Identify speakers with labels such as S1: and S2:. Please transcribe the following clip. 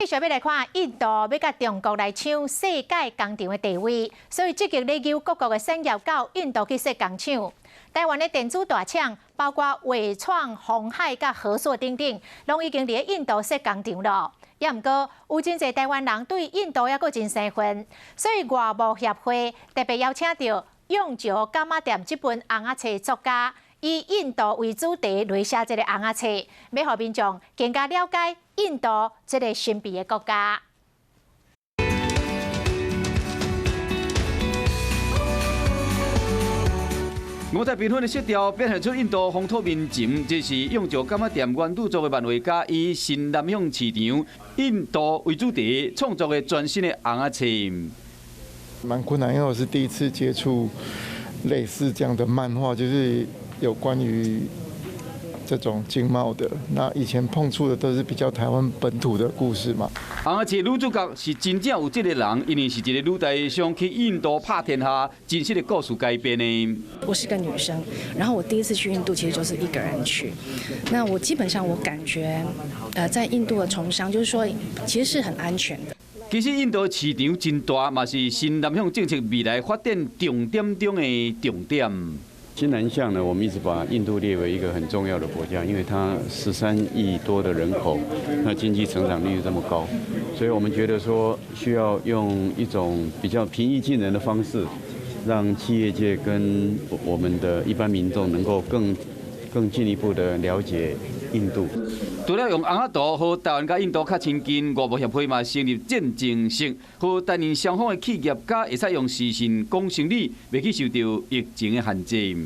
S1: 繼續欲來看，印度欲佮中國來搶世界工廠的地位，所以積極咧誘各國的產業到印度去設工廠。台灣的電子大廠，包括緯創、鴻海佮和碩等等，攏已經佇印度設工廠囉。也毋過，有真濟台灣人對印度猶閣真生分，所以外貿協會特別邀請著用石柑仔店這本尪仔冊作家，以印度為主題來寫這個尪仔冊，欲予民眾更加了解印度這個神秘的國家。
S2: 五彩繽紛的色調表現出印度風土民情，這是用石柑仔店原著作的漫畫家以新南向市場印度為主題創作的全新的尪仔冊。
S3: 蠻困難，因為我是第一次接觸類似這樣的漫畫，就是有關於這種經貿的。那以前碰觸的都是比較台灣本土的故事嘛。
S2: 尪仔冊女主角是真正有這個人，因為是一个女台商去印度拍天下真實的故事改編的。
S4: 我是個女生，然後我第一次去印度其實就是一個人去。那我基本上我感覺，在印度的從商，就是說其實是很安全的。
S2: 其實印度市場真大，嘛是新南向政策未來發展重點中的重點。
S5: 新南向呢，我們一直把印度列為一個很重要的國家，因為它13億多的人口，那經濟成長率這麼高，所以我們覺得說需要用一種比較平易近人的方式，讓企業界跟我們的一般民眾能夠更進一步的了解印度。
S2: 除了用尪仔圖予台灣佮印度較親近，外貿協會嘛成立戰情室，予台印雙方的企業家會使用視訊講生理，袂去受著疫情的限制。